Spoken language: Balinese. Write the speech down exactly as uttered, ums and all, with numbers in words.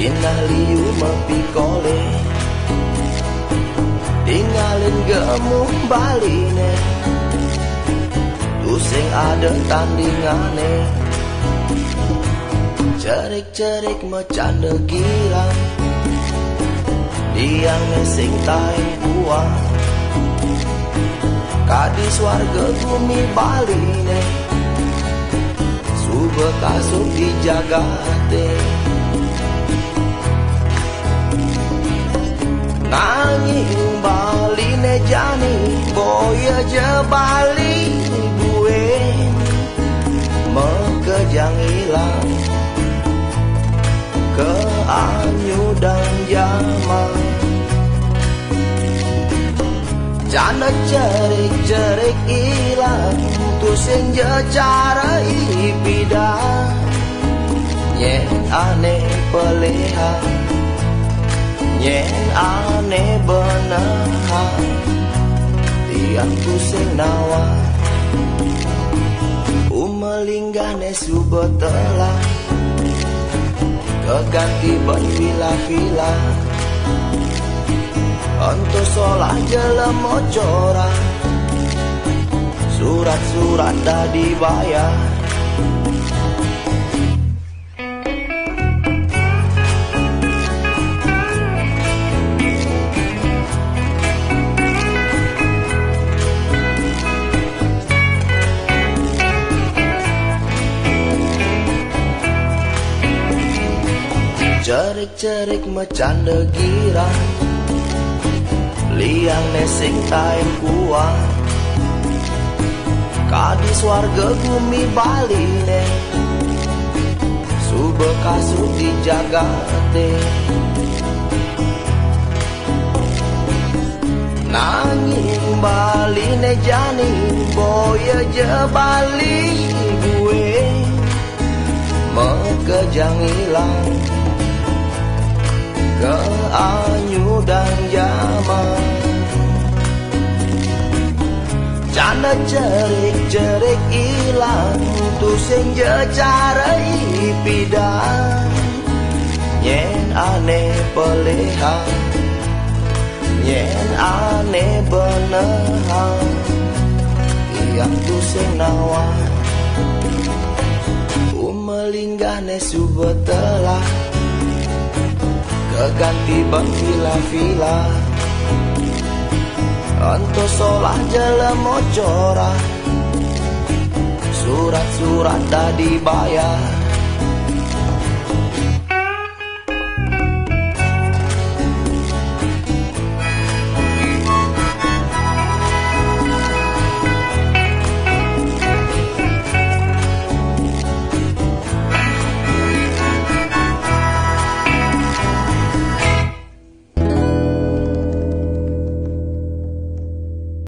Inah liu mepikole, tinggalin gemuh baline, tusing ada tandingane. Cerik-cerik mecanda girang, liang sing taen kuah. Kadi swarga gumi baline, suba kasuk di jagate. Nanging baline jani, boya ja bali buen, makejang ilang, kaanyudang jaman. Jana cerik-cerik ilang, tusing ja cara ipidan. Nyen ane pelihang, nyen ane benehang, tiang tusing nawang. Umelinggahne suba telah, kaganti ban vila-vila. Ento solah jelema corah, surat-surat dadi bayah. Cerik-cerik mecanda girang, liangne sing taen kuah. Kadi swarga gumi baline, suba kasuk di jagate. Nanging baline jani, boya ja bali buen, makejang ilang, kaanyudang jaman. Jana cerik-cerik ilang, tusing ja cara ipidan. Nyen ane pelihang, nyen ane benehang, tiang tusing nawang. Umelinggahne suba telah, kaganti ban vila-vila. Ento solah jelema corah, surat-surat dadi bayah.